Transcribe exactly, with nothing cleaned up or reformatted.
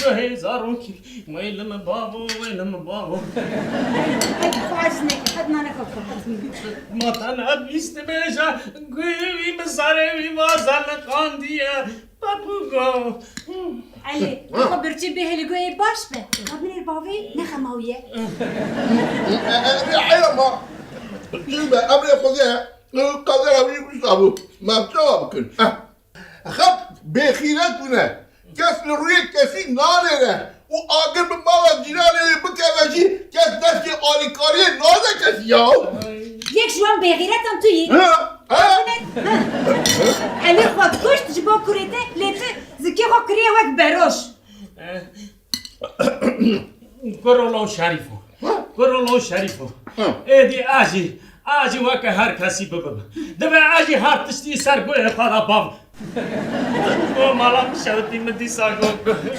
Hey zarokî, wey li min bavo, wey li min bavo. Hadi xwe aciz neke, hadi nane xwe bixwe. Ma te nebîst bêje, guhê wî bi serê wî va zeliqandiye. Papugo. Elî, tu xwe birçî bêhê li guhê baş be. Ma binêr bavê nexemawiye. Ev ê heye ma. Çi be, emrê Xwedê ye. Qedera wî wisa bû. Ma çawa bikin? Xelk bêxîret bûne. Kes li rûyê kesî nanêre û agir bi mala cîranê wê bikeve jî kes destê alîkariyê nade kesî ya. Yek ji wan bêxîretan tu yî. Ha? Ha? Elî xwe kuşt ji bo kurê te, lê tu zikê xwe kiriye wek beroş. Kurolo Şerîfo. Kurolo Şerîfo. Hı. Êdî a jî, a jî weke her kesî bibim. Divê a jî her tiştî ser guhê xwe de bav. Go mala min şewitî, min dîsa got.